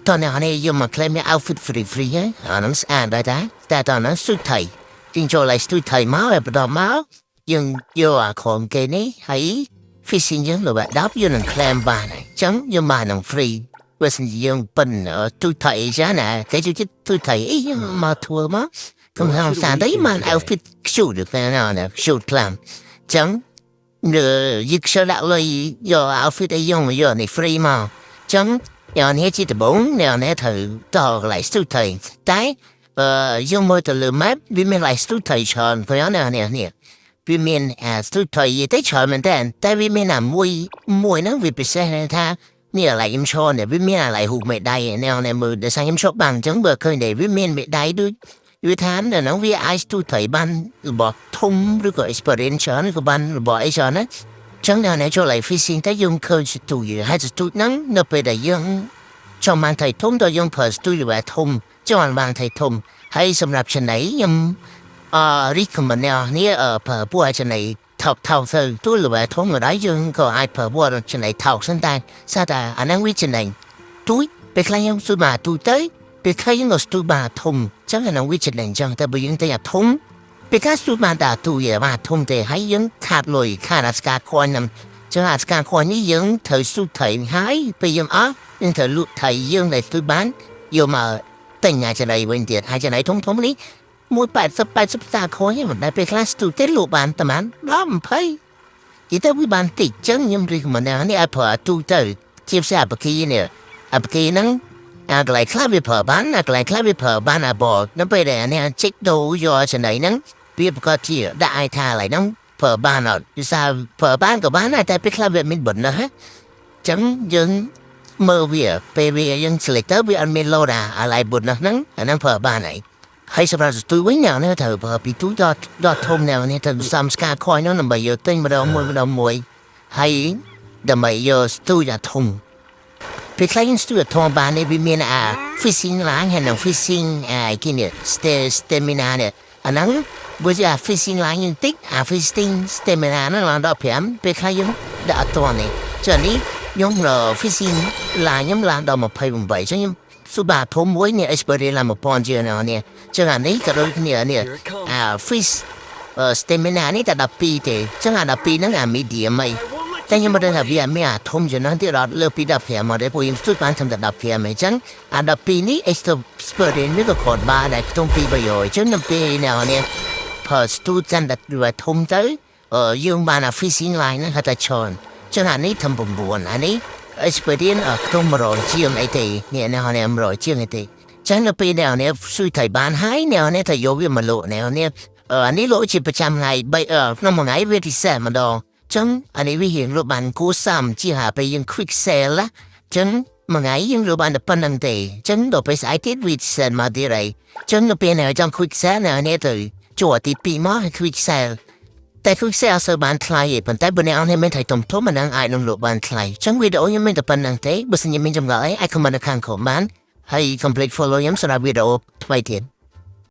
តោះអ្នកនេះយកមក claim outfit free free ហ៎អាហ្នឹងស្អាតដែរតាតែតោះហ្នឹងស្ទូចថៃជាងចូលឲ្យស្ទូចថៃមកហើយបន្តមកយើងយកអាខំគេនេះហើយ fishing យើងលើ10យើងនឹង claim បានហើយអញ្ចឹងយើងបាននឹង free បើសិនជាយើងប៉ិនទូថៃចាណាគេជួយចិត្តទូថៃអីយើងមកធ្វើមកកុំហៅសានតែបាន outfit cute ទៅណាណា cute ខ្លាំងអញ្ចឹង យឹកខ្ជិលដាក់លុយយក outfit អីយកយកនេះ free មកអញ្ចឹងអ្នកនេះជាដំបូងអ្នកនេះត្រូវតកន្លែងស្ទូចថៃតែអឺយើងមើលទៅលើ map វាមានកន្លែងស្ទូចថៃច្រើនព្រោះអ្នកនេះនេះវាមានអាស្ទូចថៃទៅច្រើនមែនតើតែវាមានអាមួយមួយហ្នឹងវាពិសេសថានេះកន្លែងខ្ញុំឈរនេះវាមានកន្លែងហ៊ូមេដៃអ្នកនេះមើលដោយសារខ្ញុំឈប់បានអញ្ចឹងបើឃើញតែវាមានមេដៃដូចវាថានៅហ្នឹងវាអាចស្ទូចថៃបានរបស់ធំឬក៏ experience ច្រើនឬក៏បានរបស់អីច្រើនណាចឹងអ្នកចូលឲ្យ fishing តែយើងឃើញស្ទូចហើយស្ទូចហ្នឹងនៅពេលដែលយើងចង់បានថៃធំដល់យើងប្រើស្ទូចរបស់ធំចង់បានថៃធំហើយសម្រាប់ចំណីខ្ញុំអឺ recommend អ្នកនេះអឺប្រើពួកចំណីថោកថោកទៅទូលបែធំក៏ដែរយើងក៏អាចប្រើពួកចំណីថោកសិនតែសារតែអាហ្នឹងវាចំណេញទូចពេលខ្លះយើងស្ទូចមកទូចទៅពេលខ្លះយើងក៏ស្ទូចមកធំចឹងអាហ្នឹងវាចំណេញចឹងតែបើយើងតែអាធំពេលខ្លះស្ទូចបានតែទូចមកធំទេហើយយើងខាតលុយខាតអាស្កា coin ហ្នឹងចឹងអាស្កា coin នេះយើងត្រូវស្ទូចថៃហើយពេលយើងអស់យើងត្រូវលក់ថៃយើងដែលស្ទូចបានយកមកទិញអាចចំណីវិញទៀតហើយចំណីធំធំនេះ180 80ស្តា coin មិនដែលពេលខ្លះស្ទូចទេលក់បានប្រហែល10 20និយាយទៅវាបានតិចចឹងខ្ញុំ recommend នេះឲ្យប្រើទូទៅជាពិសេសអាបគីនេះអាបគីហ្នឹងអាកន្លែងខ្លះវាប្រើបានអាកន្លែងខ្លះវាប្រើបានអាបនៅពេលដែលអានេះจิกដូរយកចំណីហ្នឹងវាប្រកាសជាដាក់ឲ្យថាកន្លែងហ្នឹងប្រើបានអត់ពិសាប្រើបានក៏បានដែរតែពេលខ្លះវាមានបណ្ណោះចឹងយើងមើលវាពេលវាយើង select ទៅវាអត់មាន load អាអាឡៃបុនហ្នឹងអាហ្នឹងប្រើបានហើយហើយសម្រាប់ស្ទូចវិញអ្នកនេះត្រូវប្រើពីទូដល់ដល់ធំអ្នកនេះត្រូវសំស្កា coin ហ្នឹងដើម្បីយកទិញម្ដងមួយម្ដងមួយហើយដើម្បីយកស្ទូចអាធំពេលខ្លះយើងស្ទូចអាធំបាននេះវាមានអា fishing line ហើយនិង fishing អាគេនេះ stamina នេះអាហ្នឹងបើជាអា fishing line យើងតិចអា fishing stamina ហ្នឹងឡើងដល់5ពេលខ្លះយើងដាក់អត់ទាន់នេះចុះនេះខ្ញុំរ fishing line ខ្ញុំឡើងដល់28ចឹងខ្ញុំសុបាធំមួយនេះ experience ឡើង1000ជាងនេះចឹងអានេះក៏ដូចគ្នានេះអា fish stamina នេះតែ12ទេចឹងអា12ហ្នឹងអា medium ហីតែខ្ញុំមិនដឹងថាវាមានអាធំជាងហ្នឹងទៀតអត់លើពី15មកទេព្រោះខ្ញុំស្ទូចបានត្រឹមតែ15អញ្ចឹងអា12នេះ experience នេះក៏គ្រាន់បានដែរក្នុង2 300ចឹងនៅពេលនេះនេះ per ស្ទូចកាន់តែវាធំទៅអឺយើងបានអា fishing line ហ្នឹងហៅថាច្រើនចឹងអានេះធ្វើ9អានេះ experience ក្នុង100ជាងអីទេនេះនេះនេះ100ជាងអីទេចឹងនៅពេលនេះនេះស៊ុយថៃបានហើយនេះនេះត្រូវយកវាមកលក់នេះនេះអឺអានេះលក់ជាប្រចាំថ្ងៃ3អឺក្នុងមួយថ្ងៃវា reset ម្ដងចឹងអានេះវារៀងលក់បានគួរសមជាហាពេលយើង quick sell ណាចឹងមួយថ្ងៃយើងលក់បានតែប៉ុណ្្នឹងទេចឹងដល់ពេលស្អែកទៀតវា reset មកទៀតហើយចឹងនៅពេលនេះចង់ quick sell នេះនេះទៅជួទី2មក quick sell តែ quick sell អត់សូវបានថ្លៃទេប៉ុន្តែបើអ្នកអត់មានថៃធំធំអាហ្នឹងអាចនឹងលក់បានថ្លៃចឹងវីដេអូខ្ញុំមានតែប៉ុណ្្នឹងទេបើសិនជាមានចម្ងល់អីអាច comment នៅខាងក្រោមបានហើយ complete follow ខ្ញុំសម្រាប់វីដេអូថ្មីទៀត។